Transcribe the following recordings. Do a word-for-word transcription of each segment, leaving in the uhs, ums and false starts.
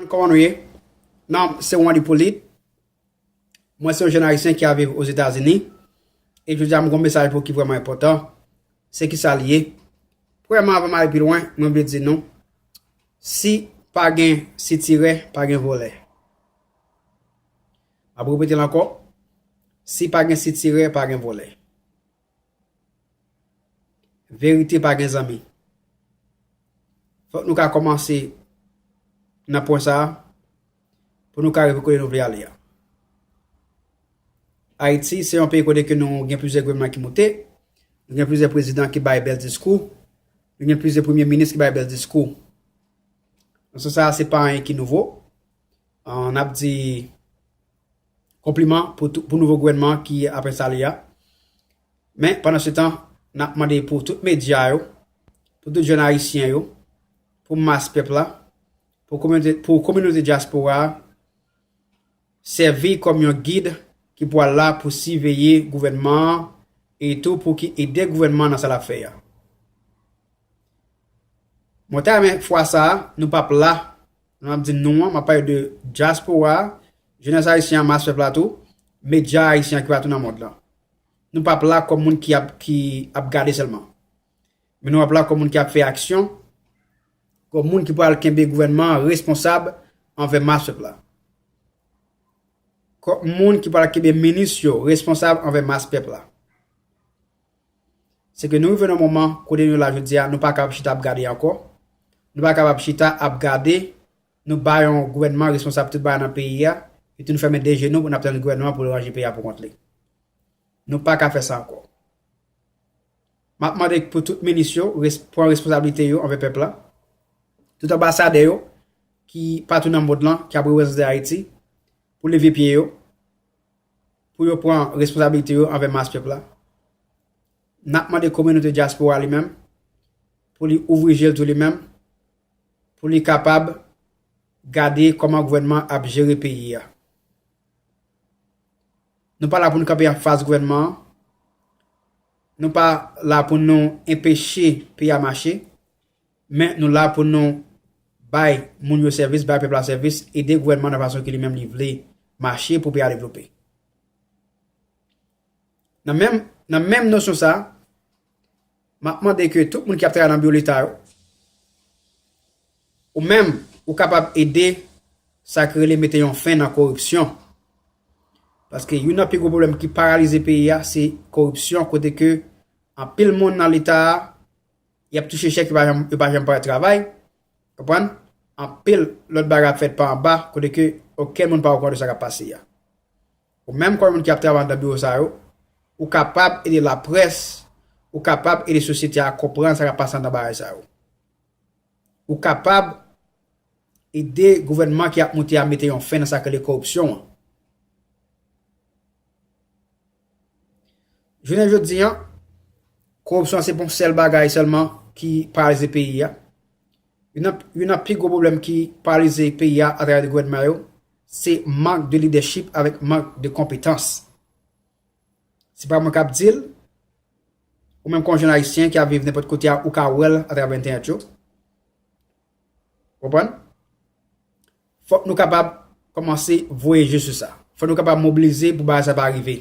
Kòman nou ye? Non, se Wandy Polit. Mwen se yon jèn ayisyen ki ap viv Ozetazini. E jodi a m gen yon mesaj pou ki vrèman enpòtan. Se kisa l ye? Premyèman, avan m ale pi lwen, mwen vle di nou, si pa gen sitirè, pa gen vòlè. M ap repete l ankò. Si pa gen sitirè, pa gen vòlè. Verite pa gen zanmi. Fòk nou ka kòmanse nan pwen sa a pou nou ka rive kote nou vle ale a. Ayiti se yon peyi kote ke nou gen plizyè gouvènman ki moute, nou gen plizyè prezidan ki bay bèl diskou, nou gen plizyè premye minis ki bay bèl diskou. Nan sans sa a, se pa anyen ki nouvo. An, n ap di konpliman pou, tou- pou nouvo gouvènman ki ap enstale a. Men, pandan se tan, n ap mande pou tout medya yo, pou tout jèn ayisyen yo, pou mas pèp la, pou kominote, pou kominote dyaspora a, sèvi kòm yon gid ki pral la pou siveye gouvènman an e tou pou ki ede gouvènman an nan sa l ap fè a. Mwen ta renmen fwa sa a, nou p ap la, nou ap di nou an, m ap pale de dyaspora a, jenès ayisyen an, mas pèp la tou, medya ayisyen an ki patou nan mond lan. Nou p ap la kòm moun ki ap, ki ap gade sèlman. Men nou ap la kòm moun ki ap fè aksyon, kòm moun ki pral kenbe gouvènman an responsab anvè mas pèp la. Kòm moun ki pral kenbe minis yo responsab anvè mas pèp la. Se ke nou rive nan moman kote nou la jodi a, nou pa kapab chita ap gade ankò. Nou pa kapab chita ap gade, nou ba yon gouvènman responsab tout bagay nan peyi a, epi nou fèmen de je nou pou n ap tann gouvènman an pou l ranje peyi a pou kont li. Nou pa ka fè sa ankò. M ap mande pou tout minis yo res- pran responsablite yo anvè pèp la. Tout anbasadè yo ki patou nan mond lan, ki ap reprezante Ayiti, pou leve pye yo, pou yo pran responsablite yo anvè mas pèp la. N ap mande kominote dyaspora li menm, pou li ouvri je l tou li menm, pou li kapab gade kòman gouvènman ap jere peyi a. Nou pa la pou nou kanpe anfas gouvènman an. Nou pa la pou nou enpeche peyi a mache. Men nou la pou nou bay moun yo sèvis, bay pèp la sèvis, ede gouvènman nan fason ke li menm li vle mache pou peyi a devlope. Nan menm, nan menm nosyon sa a, m ap mande ke tout moun ki ap travay nan biwo Leta yo, ou menm, ou kapab ede sa ki rele mete yon fen nan koripsyon. Paske youn nan pi gwo pwoblèm ki paralize peyi a, se koripsyon, kote ke anpil moun nan Leta a, y ap touche chèk, yo pa janm, yo pa janm pral travay, konprann? Anpil lòt bagay ap fèt pa anba, kote ke okenn moun pa okouran de sa k ap pase a. Ou menm kòm moun ki ap travay nan biwo sa yo, ou kapab ede laprès, ou kapab ede sosyete a konprann sa k ap pase anndan bagay sa yo. Ou kapab ede gouvènman ki ap moute a mete yon fen nan sa k rele koripsyon an. Jounen jodi a, koripsyon an se pa yon sèl bagay sèlman ki paralize peyi a. Youn nan, youn nan pi gwo pwoblèm ki paralize peyi a atravè de gouvènman yo, se mank de lidèchip avèk mank de konpetans. Se pa mwen k ap di l, ou menm kon jèn ayisyen ki ap viv nenpòt kote a, ou ka wè l atravè entènèt yo. Konprann? Fòk nou kapab kòmanse voye je sou sa. Fòk nou kapab mobilize pou bagay sa pa rive.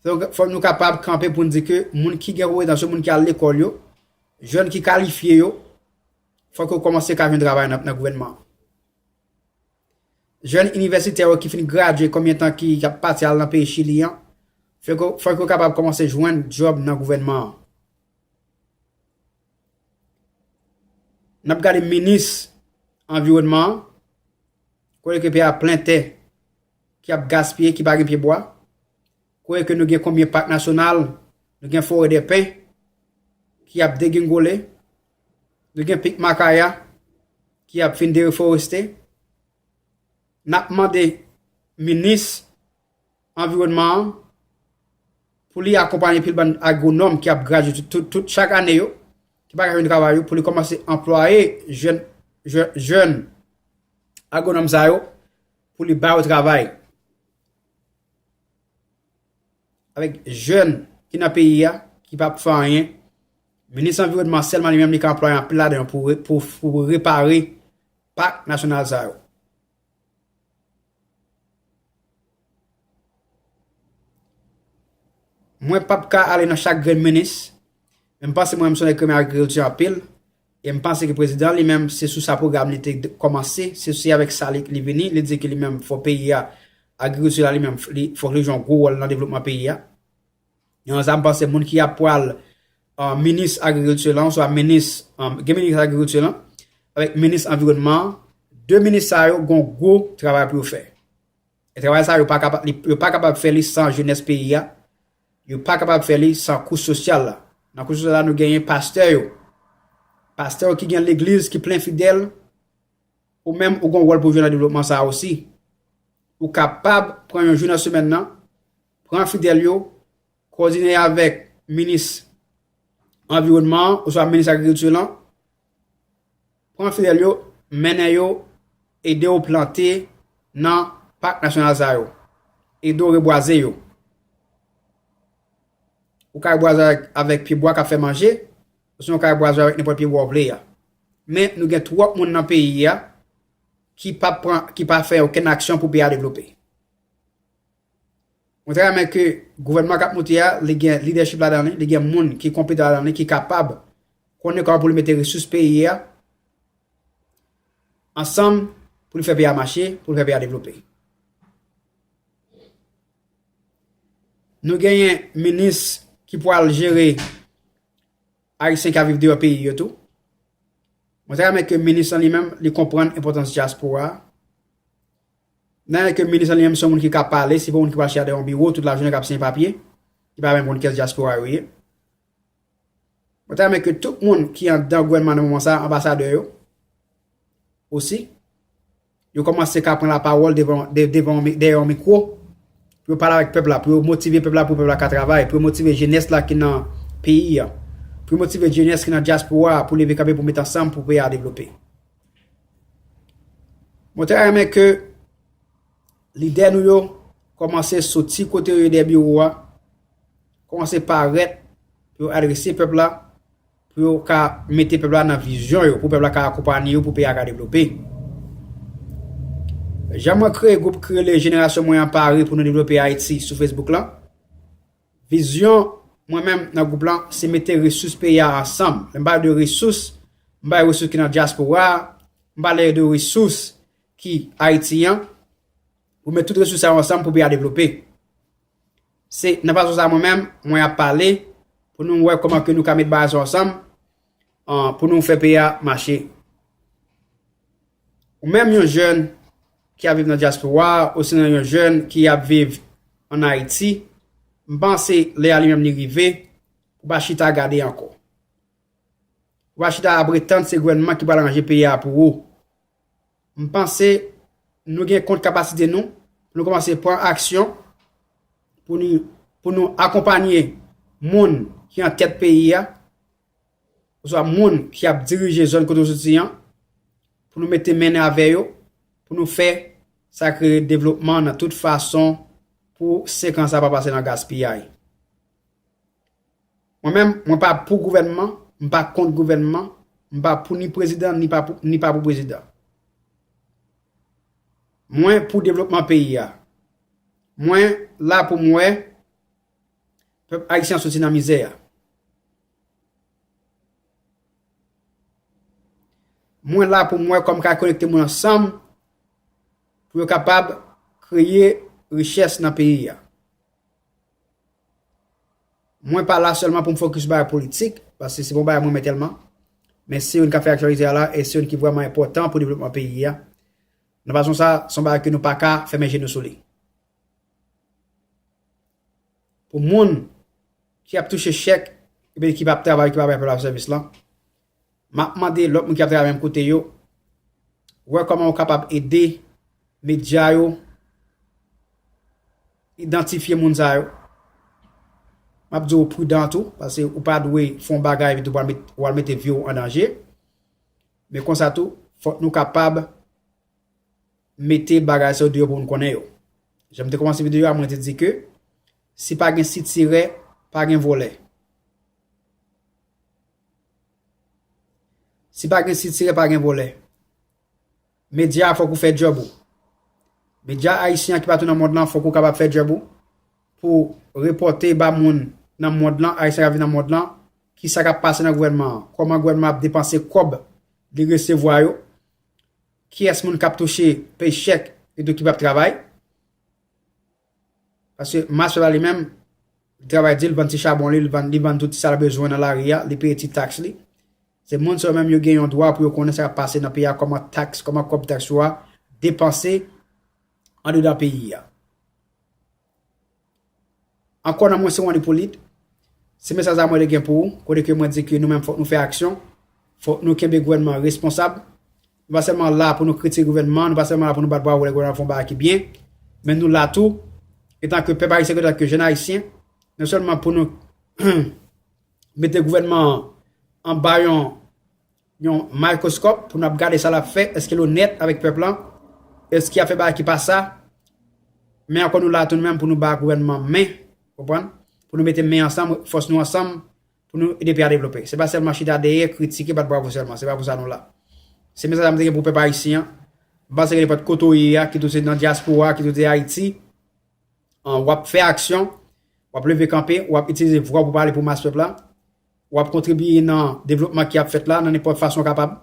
Fòk, fòk nou kapab kanpe pou n di ke moun ki gen konpetans yo, moun ki al lekòl yo, jèn ki kalifye yo, fòk yo kòmanse ka jwenn travay nan, nan gouvènman an. Jèn inivèsitè yo ki fin gradye, konbyen tan ki, ki ap pati al nan peyi Chili an, fòk yo, fòk yo kapab kòmanse jwenn djòb nan gouvènman an. N ap gade minis anviwònman an, kote ke peyi a plen tè ki ap gaspiye, ki pa gen pyebwa, kote ke nou gen konbyen pak nasyonal, nou gen forè dè pen ki ap degringole, nou gen pik Makaya ki ap fin dereforeste. N ap mande minis anviwònman an pou li akonpanye pil bann agwonòm ki ap gradye tout, tout, tout chak ane yo, ki pa ka jwenn travay yo, pou li kòmanse anplwaye jèn, jèn, jèn agwonòm sa yo, pou li ba yo travay. Avèk jèn ki nan peyi a, ki p ap fè anyen, minis anviwònman sèlman li menm li ka anplwaye anpil ladan yo pou re- pou, pou repare pak nasyonal sa yo. Mwen p ap ka ale nan chak grenn minis, men m panse mwen menm se yon nèg ki renmen agrikilti anpil, e m panse ke prezidan li menm se sou sa pwogram li te kòmanse, se, se avèk sa li, li vini, li di ke li menm fò peyi a, agrikilti la li menm, li, fòk li jwe yon gwo wòl nan devlopman peyi a. Nan sa m panse moun ki ap pral, uh, minis agrikilti lan, oswa minis, um, gen minis agrikilti lan, avèk minis anviwònman an, de minis sa yo gon gwo travay pou yo fè. E travay sa yo pa kapab, li, yo pa kapab fè li san jenès peyi a, yo pa kapab fè li san kouch sosyal la. Nan kouch sosyal la nou genyen pastè yo. Pastè yo ki gen legliz ki plen fidèl, ou menm ou gon wòl pou jwe nan devlopman sa a osi. Ou kapab pran yon jou nan semèn nan, pran fidèl yo, kowòdine avèk minis anviwònman an oswa minis agrikilti lan, pran fidèl yo, mennen yo, ede yo plante nan pak nasyonal sa yo, ede yo rebwaze yo. Ou ka rebwaze avèk, avèk pyebwa k ap fè manje, osinon ou ka rebwaze avèk nenpòt pyebwa ou vle a. Men nou gen twòp moun nan peyi a ki pa pran, ki pa fè okenn aksyon pou peyi a devlope. Mwen ta renmen ke gouvènman k ap monte a, li gen lidèchip ladan li, li gen moun ki konpetan ladan li, ki kapab konnen kòman pou li mete resous peyi a ansanm, pou li fè peyi a mache, pou li fè peyi a devlope. Nou genyen minis ki pral jere Ayisyen k ap viv deyò peyi yo tou. Mwen ta renmen ke minis lan li menm, li konprann enpòtans dyaspora a. Nan ke minis lan li menm se yon moun ki ka pale, se pa yon moun ki pral chita dèyè yon biwo tout lajounen k ap siyen papye, ki pa menm konn kiyès dyaspora yo ye. Mwen ta renmen ke tout moun ki anndan gouvènman nan moman sa a, anbasadè yo osi, yo kòmanse ka pran lapawòl devan, de, devan, dèyè yon mikwo, pou yo pale avèk pèp la, pou yo motive pèp la, pou pèp la ka travay, pou yo motive jenès la ki nan peyi a, pou yo motive jenès ki nan dyaspora a, pou leve kanpe, pou met ansanm, pou peyi a devlope. Mwen ta renmen ke lidè nou yo kòmanse soti kote yo ye dèyè biwo a, kòmanse parèt pou yo adrese pèp la, pou yo ka mete pèp la nan vizyon yo, pou pèp la ka akonpanye yo, pou peyi a ka devlope. Jan mwen kreye gwoup ki rele Jenerasyon Mwen an Pare pou nou devlope Ayiti sou Facebook lan, vizyon mwen menm nan gwoup lan, se mete resous peyi a ansanm. Lè m pale de resous, m pale resous ki nan dyaspora a, m pale de resous ki Ayiti an, pou met tout resous sa yo ansanm pou peyi a devlope. Se nan fason sa mwen menm, mwen ap pale, pou nou wè kòman ke nou ka met bagay sa yo ansanm, an, pou nou fè peyi a mache. Ou menm yon jèn ki ap viv nan dyaspora a, osinon yon jèn ki ap viv ann Ayiti, m panse lè a li menm li rive, pou pa chita gade ankò. Ou pa chita ap ret tann se gouvènman ki pral ranje peyi a pou ou. M panse nou gen kont kapasite nou, pou nou kòmanse pran aksyon, pou nou, pou nou akonpanye moun ki an tèt peyi a, oswa moun ki ap dirije zòn kote w soti an, pou nou mete men avè yo, pou nou fè sa k rele devlopman nan tout fason, pou senk an sa pa pase nan gaspiyay. Mwen menm, mwen pa pou gouvènman, m pa kont gouvènman, m pa pou ni prezidan, ni pa pou, ni pa pou prezidan. Mwen pou devlopman peyi a. Mwen la pou m wè pèp ayisyen an soti nan mizè a. Mwen la pou m wè kòman m ka konekte moun ansanm pou yo kapab kreye richès nan peyi a. Mwen pa la sèlman pou m fokis bagay politik, paske se pa yon bagay mwen renmen tèlman, men se youn k ap fè aktyalite a la, e se youn ki vrèman enpòtan pou devlopman peyi a. Nan fason sa, se yon bagay ke nou pa ka fèmen je nou sou li. Pou moun ki ap touche chèk, ebyen ki p ap travay, ki p ap bay pèp la sèvis lan, m ap mande lòt moun ki ap travay menm kote yo, wè kòman ou kapab ede medya yo idantifye moun sa yo. M ap di w pridan tou, paske ou pa dwe fè yon bagay epi tou w al met, w al mete vi w an danje. Men konsa tou, fòk nou kapab mete bagay sa yo deyò pou moun konnen yo. Jan m te kòmanse videyo a, mwen te di ke si pa gen sitirè, pa gen vòlè. Si pa gen sitirè, pa gen vòlè. Medya a fòk ou fè djòb ou. Medya ayisyen an ki patou nan mond lan, fòk ou kapab fè djòb ou pou repòte ba moun nan mond lan, ayisyen k ap viv nan mond lan, kisa k ap pase nan gouvènman an, kòman gouvènman an ap depanse kòb li resevwa yo, kiyès moun k ap touche paycheck epi ki p ap travay. Paske mas pèp la li menm, li travay di, li vann ti chabon li, li vann, li vann tout sa l bezwen nan lari a, li peye ti taks li. Se moun sa yo menm yo gen yon dwa pou yo konnen sa k ap pase nan peyi a, kòman taks, kòman kòb taks yo a depanse andedan peyi a. Ankò nan mwen se Wanny Polit. Se mesaj sa mwen te gen pou ou, kote ke mwen di ke nou menm fòk nou fè aksyon, fòk nou kenbe gouvènman an responsab. Nou pa sèlman la pou nou kritike gouvènman, nou pa sèlman la pou nou bat bravo lè gouvènman fè yon bagay ki byen, men nou la tou, etanke pèp ayisyen, etanke jèn ayisyen, non sèlman pou nou mete gouvènman an anba yon, yon mikwoskòp, pou n ap gade sa l ap fè, èske l onèt avèk pèp lan, èske l ap fè bagay ki pa sa, men ankò nou la tou nou menm pou nou ba gouvènman men, konprann? Pou nou mete men ansanm, fòs nou ansanm, pou nou ede peyi a devlope. Se pa sèlman chita dèyè, kritike, bat bravo sèlman. Se pa pou sa nou la. Se mesaj sa m te gen pou pèp ayisyen an. M panse ke nenpòt kote w ye a, kit ou se nan dyaspora, kit ou se Ayiti, an, w ap fè aksyon, w ap leve kanpe, w ap itilize vwa w pou pale pou mas pèp la, w ap kontribye nan devlopman ki ap fèt la, nan nenpòt fason w kapab,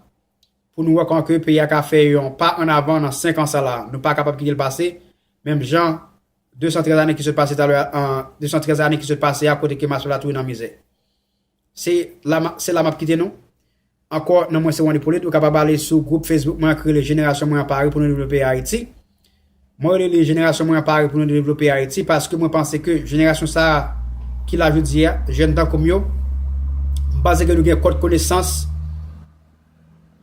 pou nou wè kòman ke peyi a ka fè yon pa an avan nan senk an sa la. Nou pa kapab kite l pase, menm jan de san trèz ane ki sot pase talè a, an, de san trèz ane ki sot pase a, kote ke mas pèp la tou nan mizè. Se la, ma- se la m ap kite nou. Ankò, non mwen se Wanny Polit, ou kapab ale sou gwoup Facebook mwen an ki rele Jenerasyon Mwen An Pare pou nou devlope Ayiti. Mwen rele li Jenerasyon Mwen An Pare pou nou devlope Ayiti, paske mwen panse ke jenerasyon sa a ki la jodi a, jèn tankou m yo, m panse ke nou gen kòd konesans,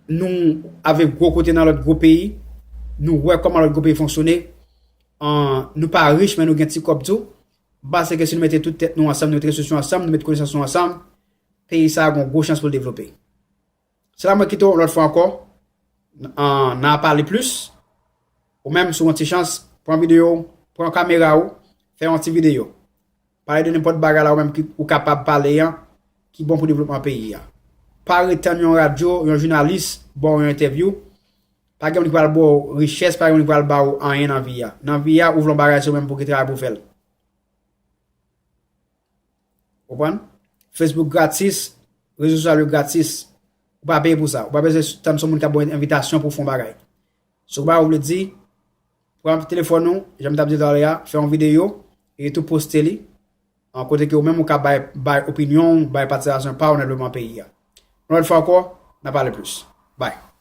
nou avèk gwo kote nan lòt gwo peyi, nou wè kòman lòt gwo peyi fonksyone, an, nou pa rich, men nou gen ti kòb tou. M panse ke si nou mete tout tèt nou ansanm, nou mete resous nou ansanm, nou mete konesans nou ansanm, peyi sa a gen yon gwo chans pou l devlope. Se la mwen kite w yon lòt fwa ankò, an, nan pale plis. Ou menm, si w gen yon ti chans, pran videyo w, pran kamera w, fè yon ti videyo. Pale de nenpòt bagay la ou menm ki ou kapab pale an, ki bon pou devlopman peyi a. Pa ret tann yon radyo, yon jounalis ba w yon entèvyou. Pa gen moun ki pral ba w richès, pa gen moun ki pral ba w anyen nan vi a. Nan vi a, ou vle yon bagay, se ou menm pou ki travay pou w fè l. Konprann? Facebook gratis, rezo sosyal yo gratis. Ou pa peye pou sa. Ou pa bezwen tann se yon moun k ap ba w envitasyon pou w fè yon bagay. Si w pa vle di, pran telefòn ou, jan m t ap di talè a, fè yon videyo, e tou poste li, an kote ke ou menm ou ka bay, bay opinyon w, bay patisipasyon pa w nan devlopman peyi a. Yon lòt fwa ankò, n a pale plis. Bye.